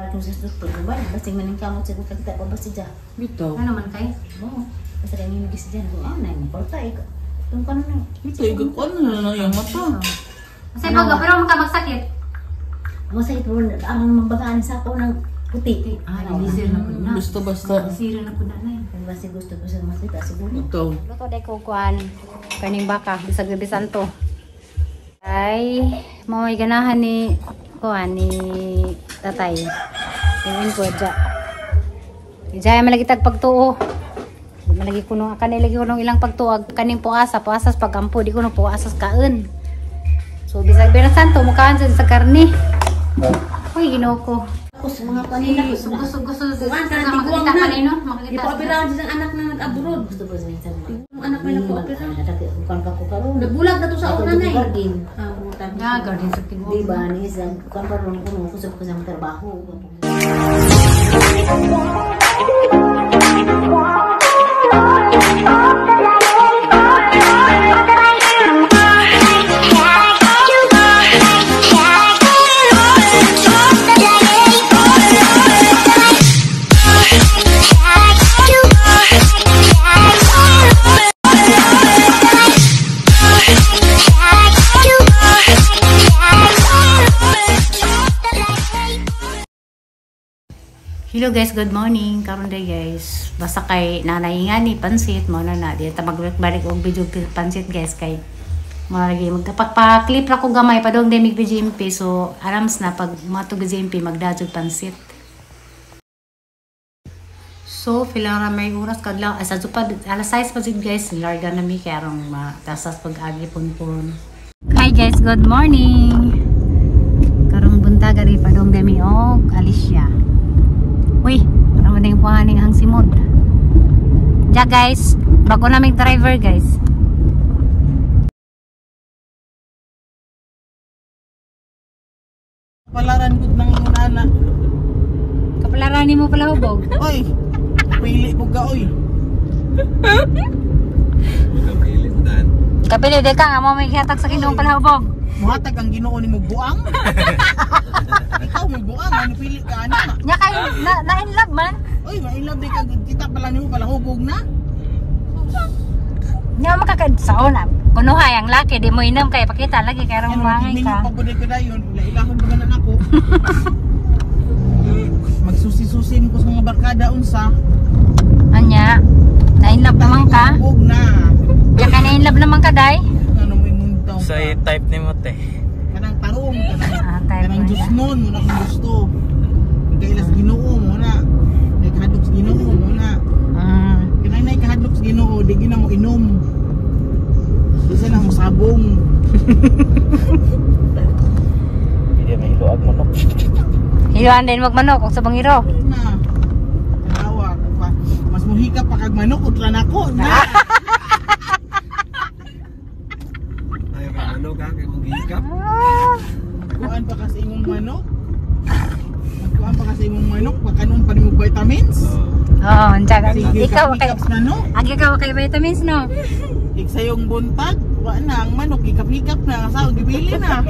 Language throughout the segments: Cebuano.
Kung sa doktor, ba? Basta man ang kamot sa kita pa basta dyan. Bitaw. Ano man kay? Oo. Basta kay ngi gis dyan. Ah, na mo korta eh. Tung kanon na. Bitaw igkuan na na yung mata. Kasi pag pero makabagsakit. Mo sa ito ang mabagaan sa ako ng puti. Ah, nisir na pud na. Basta basta. Nisir na pud na na. Basta gusto ko sa makita siguro. Bitaw. Luto day ko kuan kaning baka bisag bisanto. Ay, mo'y ganahan ni kuan ni tatay. Iwin ko dya. Dya malagi tag pagtuo. Malagi kuno kanay lagi kuno ilang pagtuo kaning puasa, puasas pagampo di kuno puasas kaon. So bisag bisanto mukaan sa karne. Uy, Ginoo ko. Ako sa mga kanina ko Gusto gusto gusto Kuan ka sa tiguang makakita na. kanino, makakita. Ipaoperahan siya ang anak na nag-abroad. Gusto ko sa minsan. Ang anak may nagpa-opera. Kuan pa ko karon. Nabulag na to sa una na eh. Garden. Ah, bumutan. Ya, garden sa tiguang. Di ba ni sa kuan pa ron kuno ko sa ko sa trabaho. Hello guys, good morning. Karon day guys, basta kay nanay nga ni pansit mo na na di ta magbalik og video pansit guys kay mo lagi magpagpa-clip ra ko gamay padong day mig BGMP, so arams na pag matug GMP magdadjog pansit. So pila ra may oras kadlaw asa jud alas 6 pa jud guys, larga na mi kay arong matasas pag-agi punpon. Hi guys, good morning. Karong buntag ari padong day mi og Alicia. Uy, parang mading puhaning ang simod. Ja guys, bago naming driver guys. Palaran gud nang imong ana. Kapalaran nimo pala hubog. Oy. Pili ko ka oy. Kapili dan. Kapili de ka nga mo may gihatag sa Ginoong pala hubog. Muhatag ang Ginoo nimo buang. Ikaw mo buang, ano pili ka ana? Nya kay na in love man. Oy, ma-in love di ka kita pala nimo pala hubog na. Nya makakad sa una. Kunuhay ang laki di mo inom kay pakita lagi kay rong wangay ka. Pag ko dayon, ila-ilahon ba na nako. Magsusi-susi mo ko sa mga barkada unsa. Anya, na in love naman ka. Hubog na. Nya kay na in love naman ka day. Ano mo imong taw? Sa type ni mo te. Kanang tarong, kanang Ah, type kanang mo Diyos na. nun, muna kong gusto. Kailas Ginoo mo na. May kahadlok sa Ginoo mo na. Kanang nay kahadlok sa Ginoo, di gina mo inom. Bisa na mo sabong. Hindi may hiluag manok. Hiluan din magmanok og sa bangiro. Na. Tanawa, mas muhika pa kag manok utra nako na. Ay, ano ka kay mong gihikap? Kuan pa kasi imong manok. Kuan pa kasi imong manok, pakanon pa nimo vitamins. Oo, unsa ka. Sige, Ikaw kay hikap manok. Agi ka kay vitamins no. Iksayong buntag, wa na ang manok hikap-hikap na ang asawa gibili na.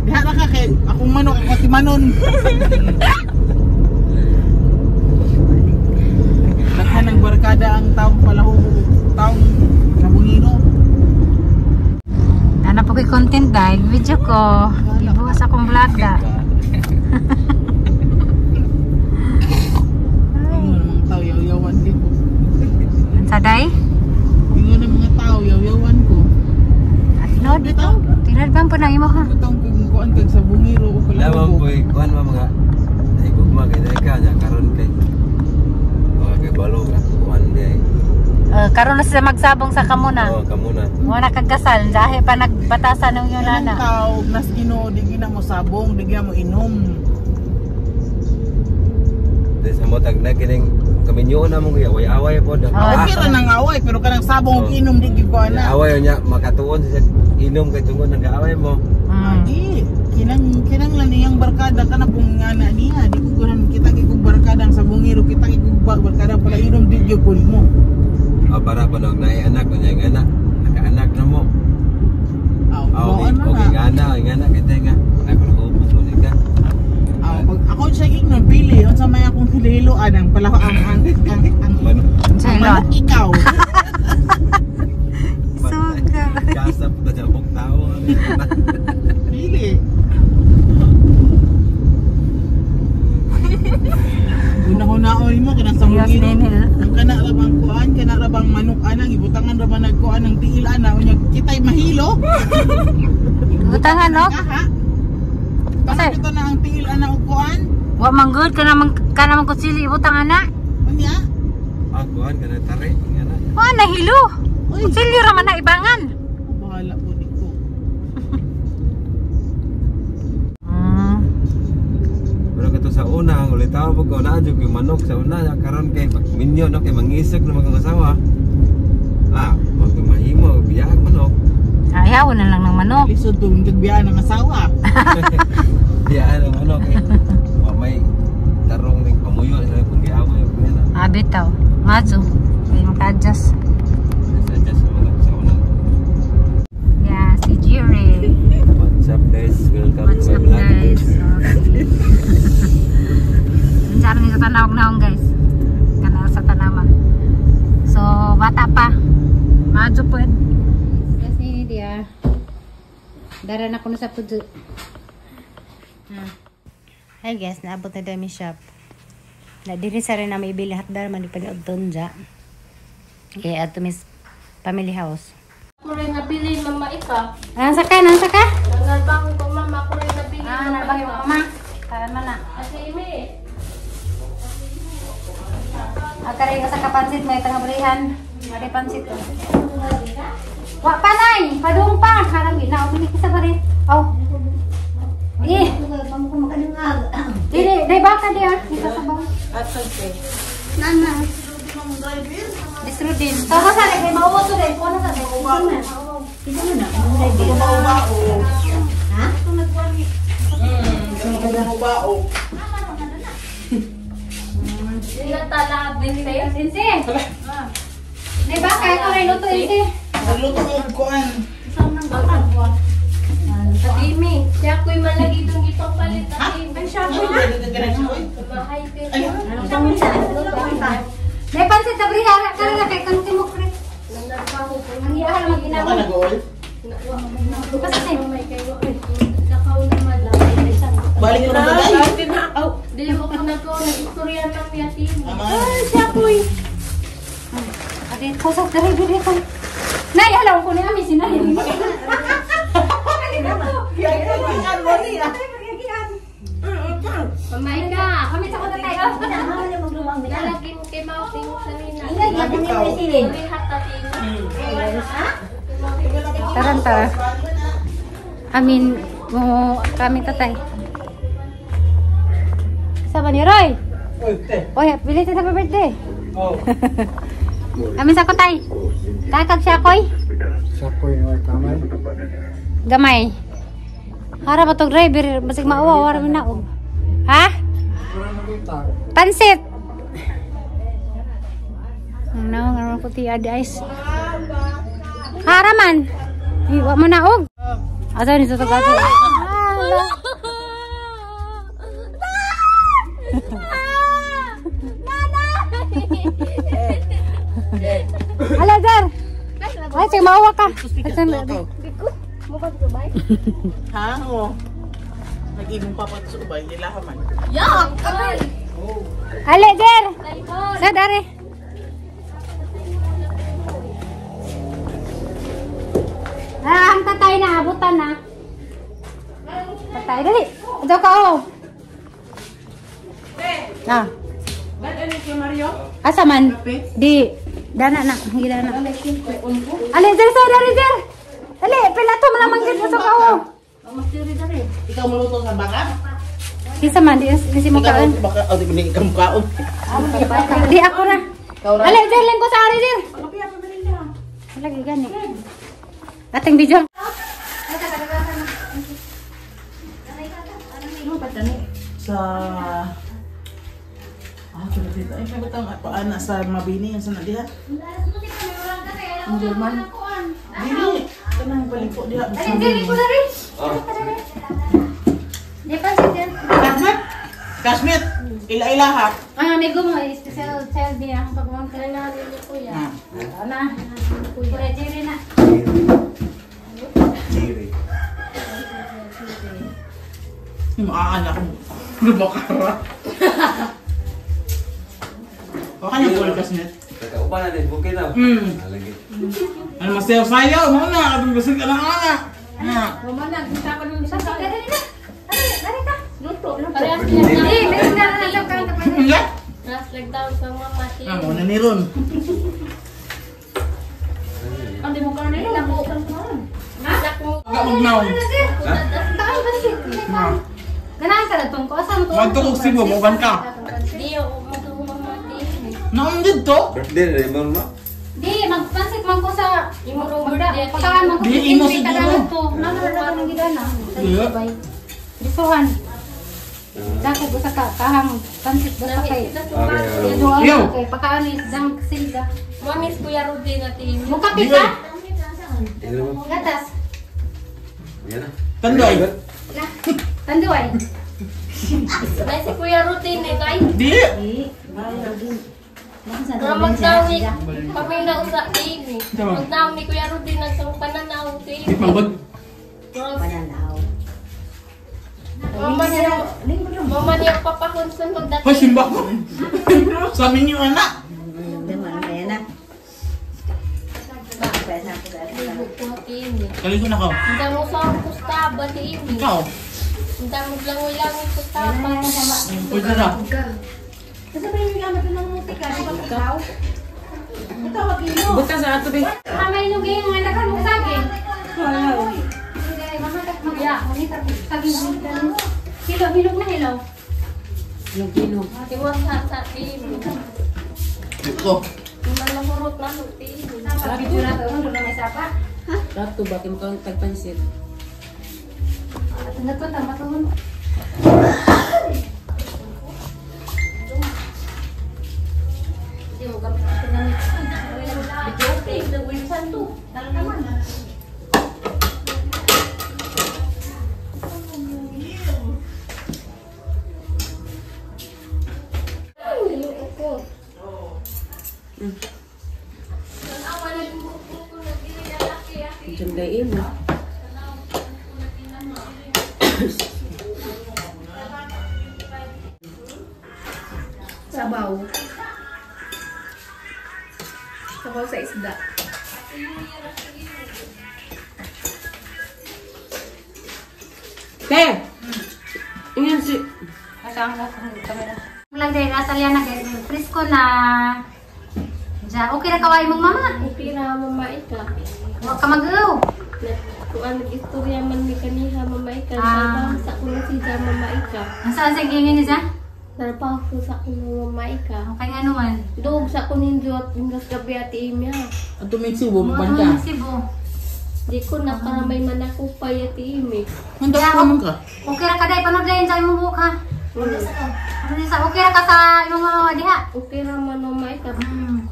Diha na ka kay akong manok ako timanon. Daghan ng barkada ang taong palahubog, taong nabungino. Ano po kay content dahil video ko. Ibuwas akong vlog da. Ingon ng mga tao yaw-yawan ko. Unsa day? Ingon ng mga tao yaw-yawan ko. Tinod. Bitaw. Tinod ba po nang imo ha? Bitaw kung kuan kag sa bungiro o Lamang palahubog. po kuan ma mga igugma kay dai ka nya karon kay mga kay balo ka kuan di. Karon na sila magsabong sa kamuna. Oh, kamo na. Wala kag kasal, dahil pa nagbatasan ng yun Kanang nana. tao nas Ginoo di gina mo sabong, di gina mo inom. Des sa mo tag na kining kaminyo na mo way away po. Oh, Okay ra nang away pero kanang sabong ug Oh. inom di gyud ko ana. Away nya makatuon sa inom kay tungod nagaaway mo. Di kinang lang niyang barkada kana pong ngana niya di ko kunan kita kay kog barkada ang sabongero kita kay kog barkada pala inom di gyud ko mo. Oh, para pa nog naay anak unya nga anak. Nakaanak na mo. Aw, Oh, buwan na okay na. nga na kay nga. Ay palahubog mo ni ka. Aw, pag ako siya Unsa may akong hilo-hiloan ang pala ang Manok. Sa ilo. manok ikaw. Suga. Gasa po na jabok tao. Pili. Una-hunaon mo kanang sa Dios mungin. ninil. Ang kana ra bang kuan, kana ra bang manok anang ibutangan ra ba nagkuan ang tiil ana unya kitay mahilo. Butangan no? Aha. Tangan ito na ang tiil ana og kuan. Wa man good kana man kutsili ibutang ana. Unya? Ah, kuan ka na tari. Nga na. Wa na hilo. Uy, Kutsilyo ra man na ibangan. bahala po di ko. Pero kato sa una, ang ulit ako pag una, yung manok sa una, karon kay pag minyo, no, kay mangisog na mga asawa. Ah, wag mahimo, biyag manok. Ayaw na lang ng manok. Lisod to kagbiyaan ng asawa. Biyaan ang manok eh. Wa may tarong ning pamuyo sa kung giawa yung kuya na. Ah, bitaw. Mazo. Kay maka-adjust. Adjust sa manok sa una. Yeah, si Jerry. What's up guys? Welcome What's to up my vlog. guys? Okay. Minsan ni sa tanawag naong guys. Kanal sa tanaman. So, bata pa. Mazo po. Yes, ni dia. Dara na kuno sa pudzo. Ah. Hi guys, naabot na dami shop. Na diri sa rin na may ibili hatdar man ipag dyan. Yeah, ato miss family house. Ako rin nabili, mama ika. Ansa ka? Ansa ka? Nangalbang ko, mama. Ako rin nabili, Ah, mama nabang yung ika. mama. Para man na. Kasi imi. Akari ka sa kapansit, may tangabrihan. Mari pansit to. Wa pa nay, padung pa. Harang gina, umi ka sa barit. Oh. Eh. Dili, day baka di ah. Isa sa baw. Nana. Disrudin. Tama sa kay mauwo to day. Kuha na sa day. Ubao. Ha? Ubao. Natala din sa'yo. Insi. Day baka ito rin luto insi. Nagluto og kuan. Atimi. Siya ko'y malagi itong ipang palit. Atimi. Ay, siya ko'y Mahay kayo. May pansit sa brihara kare na kay kang timok pre. Nanarbaho ko. Ang iya lang Ka maginawa. nag-oil? Basta sa'yo. May kayo. Nakaw naman. Balik ko na sa day. Di mo ko nagawa. Nag-istorya ng yatimi. Ama. Siya ko'y. Ate, kusok diri diri ko. Nay, alaw ko ni ami sinay. Mamay ka. Kami sa kuta tayo. Lalagi mo kay Mao. Tingog sa nina. Lihat atimi. Tara, tara. Amin, mo kami tatay. Sama ni Roy. Oy, bilis sa birthday. Oh. Amin sa kutay. Kakag siya koy. Sakoy nga kamay. Gamay. Hara ba tog driver basig mauwa wara man naog. Ha? Pansit. Ano nga ko ti adi ice. Hara man. Iwa mo naog. Asa ni sa tagad. Ala dar. Ay, sige mauwa ka. Ha? Oo. Nag-imong papa sa ubay, nila man. Ale, Der! Sa dare. Ah, ang tatay na abutan na. Tatay dali. Ato ka oh. Ah. Asa man? Di dana na, gila na. Ale, Der sa dare, Der. Ale, pila to malamang gid ato ka oh. Ikaw maluto sa baka? Kinsa man di di si Ikaw mukaan. maluto baka? Oh, di ba ikaw mukaon? Di ako na. Ale, Der, lingko sa ari, Der. Lagi gani. Ating video. Sa... Ah, tulad dito. Ay, kabutang paana sa Mabini yung sa nadiha. Ang German. Dili. Kanang paliko diha. Sa Ale, Der, lingko Mabini. sa ari. Di pa si Der. Pansit? Kashmit, ila-ila ha. Ang amigo mo, special child niya ang pagmamahal. Kailangan ni Kuya. Ah. Ano? Kuya Jerry na. Chiri. Yung maaanak mo. Lumakara. O kanya po, Kashmit. Nakaupa na din, bukid na. Alagi. Ano masayaw-sayaw, mo na. Katong gusto ka ng anak. Ah. Mama na, gusto ko nung isa. Dali na. Dali, dali ka. Luto. Parehas niya. Hindi, meron na na lang ka. Hindi? Last lockdown sa mama. Ah, mo na ni Ron. Ang di mo ka na yun. Aga magnaw. Kaan ba siya? Ganahan ka na itong ko. Asa mo to? Magto kog Cebu, moban ka. Di, ako mama. Naon dito? Birthday na rin mo, ma? Di, magpansit man ko sa Imo rong birthday. Pagkaan man ko. Di, imo siguro. Nana na gidana. Di. Risuhan. Dako ko sa kahang pansit basta kay. Okay. Yo. Kay pakaan ni Zang Silda. Mamis Kuya Rudy na team. Mukapi ka? Yan na mo. Gatas. Yan na. Tandoy. Na. Tanduay. Dahil si Kuya Rudy na kay. Di. Nga magnaw ni kami na usa TV. Tama. Magnaw ni Kuya Rudy na sa pananaw TV. Di pagod. Pananaw. Mama niya papahunson magdating. Hoy, simba ko. Sa minyo anak. Kaya na. Kaya sa ako. TV. Kaliko na ko. Hindi mo sa kustaba TV. Ikaw. Hindi mo langoy-langoy kustaba. Pwede na. Buta sa ato, be. Kamay nung gayong nga nagkan mo saging. Saging. Hilo, hilog na hilaw. Hinog-hinog. Tiwas sa TV. Dito. Malahurot na sa TV. Sabi ko na to, doon may sapa. Rato ba? Kaya mukhang tagpansit. At nagpunta matuon. Hindi mo gamit ko na Video Wilson to. Talaga man. Ko. Diyan gayin mo. Sabaw. Sabaw sa isda. Te! Ingan si... Asa ang kamera. Lang dahil nasa liya na kay presko na. Ja, okay ra kaway mong mama. Okay ra mama ika. Wa ka mag-uw. Kuan nag-istorya man mi kaniha mama ika. Ah. Trabaho sa kuno si ja mama ika. Nasaan sa gingin ni Za? Trabaho sa kuno mama ika. Okay nga naman. Duog sa kuno ninjo at indas gabi ati imya. At tumig Cebu, maban ka. Cebu. Di ko na para may manakupay ati imi. Handa ka naman ka. Okay ra ka dai panood dayon sa imong buhok ha. Ano sa okay ra ka sa imong mama diha. Okay ra man mama ika.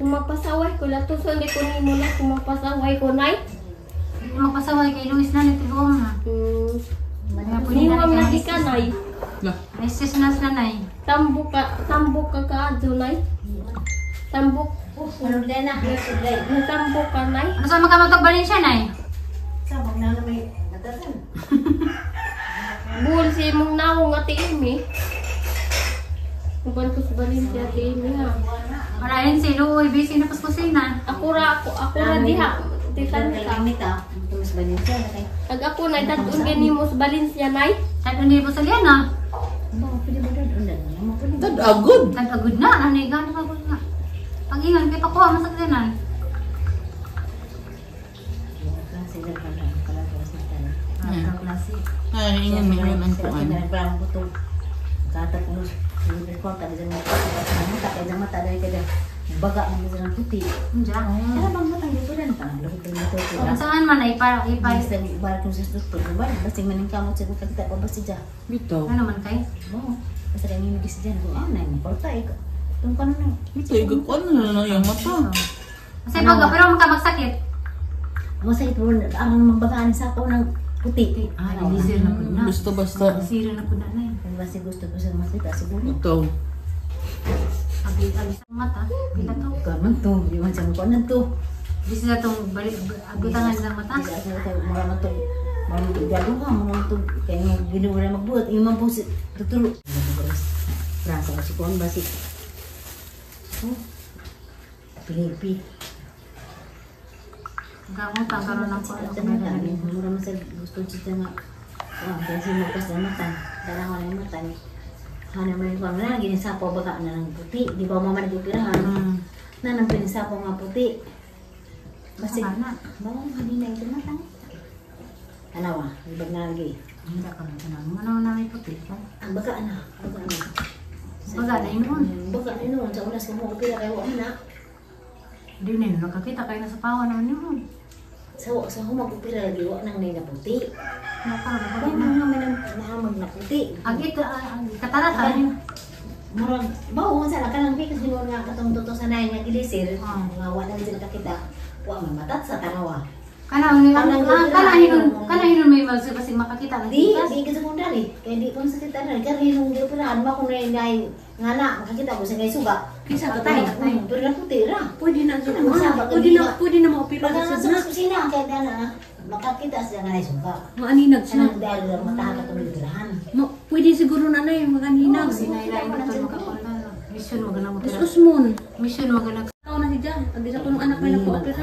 Kung mapasaway ko latuson di ko nimo na kung mapasaway ko nay. Hindi magpasaway kay Luis na nitibuong na. Niwam na di ka nay. Lah. May sis na sila nay. Tambok ka kaadyo nay. Tambok. Ano na? Tambok ka nay. Ano sa makamatog Valencia nay? Sa wag na may natasan. Buol si imong naong ati imi. Uban ko sa Valencia ati imi ha. Wala yun si Luoy, busy na pas kusina. Ako ra diha titan ka. Mas Valencia na kay. Ag ako nay tadun gani mo sa Valencia nay. Tad undi po sa liyan. Tad agod. Tad agod na, nanigan ka agod na. Pag-ingan kay pakuha masakyanan. Ay, ingan may ingan ang kuan. Baga man sa puti. Diyan. Ano bang matang dito na parang luhod din ito. Kung saan man ay para ipa Basta ni balik kung sa doktor, ba? Basta maning kamot sa kita pa basta dya. Bitaw. ano man kay? Mo. Basta kay ni gis dyan ko ah nay mo porta eh. Tung kanon na. Bitaw ikaw ano na lang yung mata. Kasi pag pero maka magsakit. Mo sakit mo ang magbagaan sa ako ng Puti. Ah, nilisir na po na. Gusto basta. Nilisir na po na na. Kung basta gusto ko sa makita siguro. Ito. Abi abi sa mata. Pila to. Kaman to, di man sa ko to. Di sila tong balik agutangan sa mata. Di sa ako mura man to. Mura man to gado ka, mura man to kay mo Ginoo ra magbuhat, imo man po si tuturo. Frasa ko si kuan ba si Oh. Pilipi. Gamot ang karon ang kuan. Sa mata, mura man sa gusto siya nga. Ah, kasi magpas na mata. Dala ko na mata ni. Hana man ko na ginisapo baga na ng puti, di ba mama nagpirahan? Na nang pinisapo nga puti. Basig Ana. Bawang hindi na ito mata. Tanawa, ibag na lagi. Hindi ka man tanan. Ano na may puti. Ang baga na, baga na. Baga na yun. Baga na yun, sa unas kamo opera kayo wa na. Di na yun, nakakita kayo na sa pawa naman yun. Sa humag opera lagi wa nang nay na puti. Nakaroon Wa na man nga may nang nahamag na puti. Ang ito, ang katarata yun. Murag bawo sa na kanang kasi hinuon nga katong 2009 nga gilisir, nga wa nang sila kakita. Wa man matat sa tanawa. Kanang kana hinon, kana hinon may basig makakita ng Di, tikas. di ka secondary. Kaya di ko sa kita na. Kaya nung gioperahan mo kung na nga na, makakita ko sa ngay suga. Kisa Patay. patay. Pero na puti ra. Pwede na Ano, masabak Pwede na pwede na maopera Pagka sa nga sa na. kusina, kaya na makakita siya nga na suga. Maaninag siya. Kanang dahil lang mata ka itong gioperahan. Pwede siguro na na yung maganinag. Sinay-nay mo ito makapunta. Mission mo ganang Us opera. usmon. Mission mo ganang Tao na si Jan. Ang bisa ko ng anak may nagpa-opera.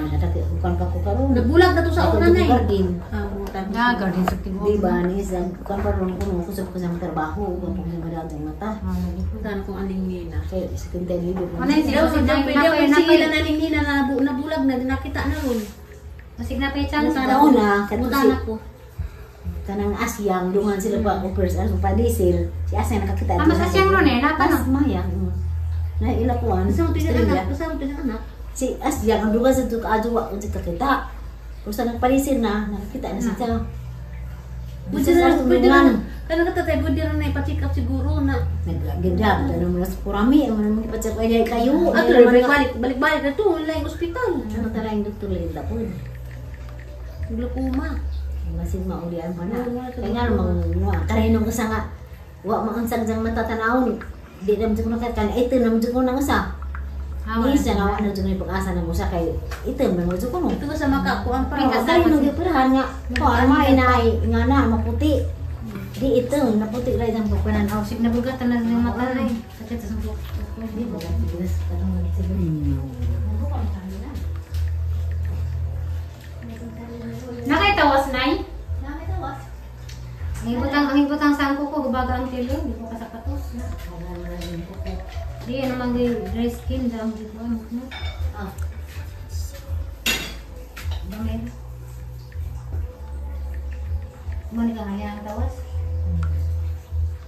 Bukan ka ko karon. Nagbulag na to sa una na eh. Garden. Ah, butan. Na garden sa tibuok. Di ba, ni isa, bukan pa ron ko kusap ko sa trabaho, bukan pa ko sa madagang mata. Butan ko aning nina. Kaya sa kintay libo. Ano yung Daw si Jan, pwede ako Napay- si ila na aning nina na nabulag na nakita na ron. Masig na pay chance. Butan Sa una, kato Butan si ako. kanang asyang dungan sila pa ko first ano pa diesel si asyang nakakita. Ah, mas asyang ron eh, napa no? Mas maya. Na ila kuan. Basta mo tingnan Australia. anak, basta mo tingnan anak. Si asyang ang dungan sa tuka adwa unsa kakita. Kung sa nagpalisin na nakakita na siya. Pwede na, pwede na. Kaya nakatatay, pwede na na ipa-check up siguro na. Nagaganda, ano mo na sa kurami, ano mo ipacheck ay kayo. Ato, balik-balik, balik-balik na to, wala yung ospital. Ano tara yung doktor lang tapon. Glaucoma. Masin maulian pa na. Kaya nga namang karinong ka sa nga wa maansag jang matatanawon. Di na mo na kan ito na mo ko nang usa. Isa nga wa na jud may pag-asa na mo sa kay item na mo jud ko no. Ito ko sa makakuan pa. Pinkas karinong gipirahan nga ko may na nga na maputi. Di item naputi ra jang pagpanan. Aw, sig nabugatan na ng mata na eh. Sakit sa sungkok. Di ba tigas tanong siguro. Nakitawas nay? Nakitawas. Ang ibutang sangko ko gubaga ang tilo, di ko kasapatos. Di yan naman di dry skin daw di ko ano. Ah. Bangin. Mo ni ka nga ang tawas.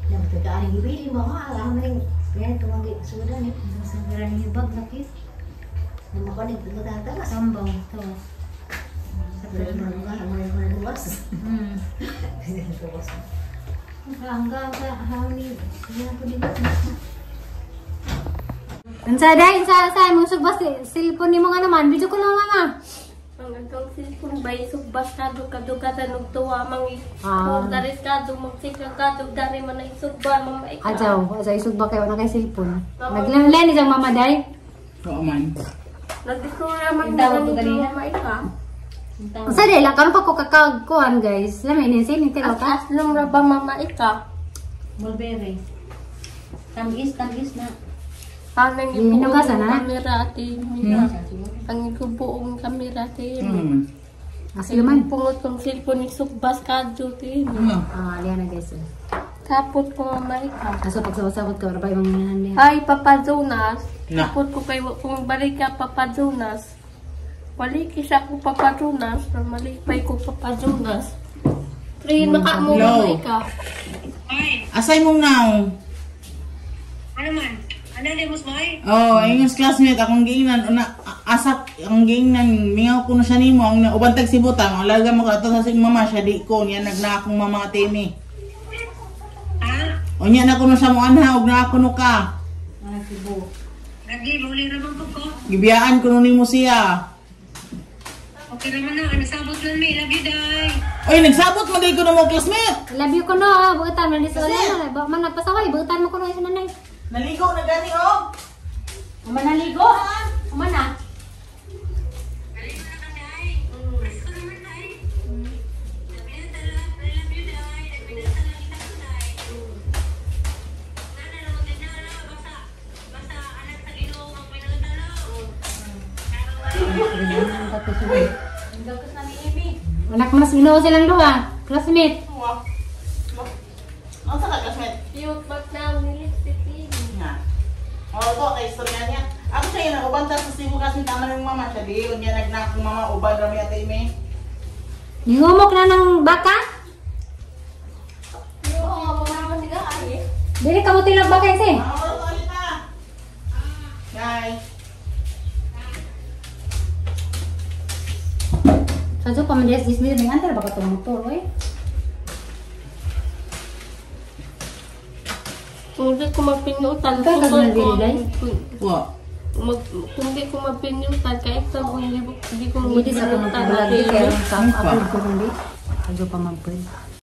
Yang teka gibili mo ha, alam mo ning kaya tumang sudan ni. Sa gara ni bag sakit. Na makunig tawas. Sambaw tawas. Pero mga mga mga tawas. Tawas. Hangga sa hawli. Sige na po din. Unsa dai unsa sa imong sugbas cellphone nimo nga naman video ko lang mama. Ang atong cellphone bay sugbas kadto kadugatan og tuwa mang Ah. dari kadto magsika kadto dari man ay sugba mama ikaw. Ajaw, ajaw isugba kayo na kay cellphone. Naglamlen ni jang mama dai. Oo man. Nagdikura man Tawag ko ni ganina. mama ikaw. Unsa dai lang karon pa ko kakagkuan guys. Lami ni sin tilo ka. Aslong ra ba mama ikaw? Mulberry. Tamgis, tamgis na. Anang Hinugasan na? kamera ate Mira. Ang ikubuong kamera ate. Asli man. Pungot kong cellphone ni sugbas kadto te. Ano? Ah, liya na guys. Tapos ko mama ikaw. Aso pagsabot-sabot ka para imong inahan niya. Hi Papa Jonas. Na. Tapos ko kay kung balik ka Papa Jonas. Wali kisa ko Papa Jonas, pero malipay ko Papa Jonas. Train maka mo Hello. mama ikaw. Asay mong now? Ano man? Ano din mo boy? Oh, ingos classmate akong giingnan una asak ang giingnan mingaw ko na siya nimo ang uban tag sibutang ang laga mo ato sa sing mama siya di ko niya nagna akong mama tini. Ha? Unya na kuno siya mo anha og naa kuno ka. Lagi muli ra man ko ko. Gibiyaan kuno nimo siya. Okay naman na, nasabot lang may. Love you, Day. Oy, nagsabot man day ko na mo classmate. Love you ko no, ah. Buutan man di sa wala na. Man nagpasaway, buutan mo ko no sa nanay. Naligo na gani oh. Uma naligo. Uma na. Naligo na ka, Day. Presko naman, Day. Love you, I love you, Day. Nagpinasa lang kita ko, Day. Nana, naman na, basta, basta anak sa Ginoo ang pinangatalo. Anak mas Ginoo silang duha. Classmate. Wa. Ano sa ka classmate? Cute but now nilisip. Nga. Oh, to kay istorya niya. Ako siya yun, uban ta sa Cebu kasi tama ng mama siya. Di, unya nagnak kong mama, uban rami ate ime. Ningumok na ng baka. Oo, mama siga ay. Dili ka mo tilag baka kasi. Mama, to ulit na. Bye. Sadyo pa man des dismiss ng antar baka tong motor oy. Kung di ko mapinutan, Ikaw, kung kag nabili, Day? Wa. mag, kung di ko mapinutan, kahit sa kung di ko Hindi sa ko mapinutan, magbulag di kay sa Ano pa? upload ko kundi. Sadyo pa man pwede.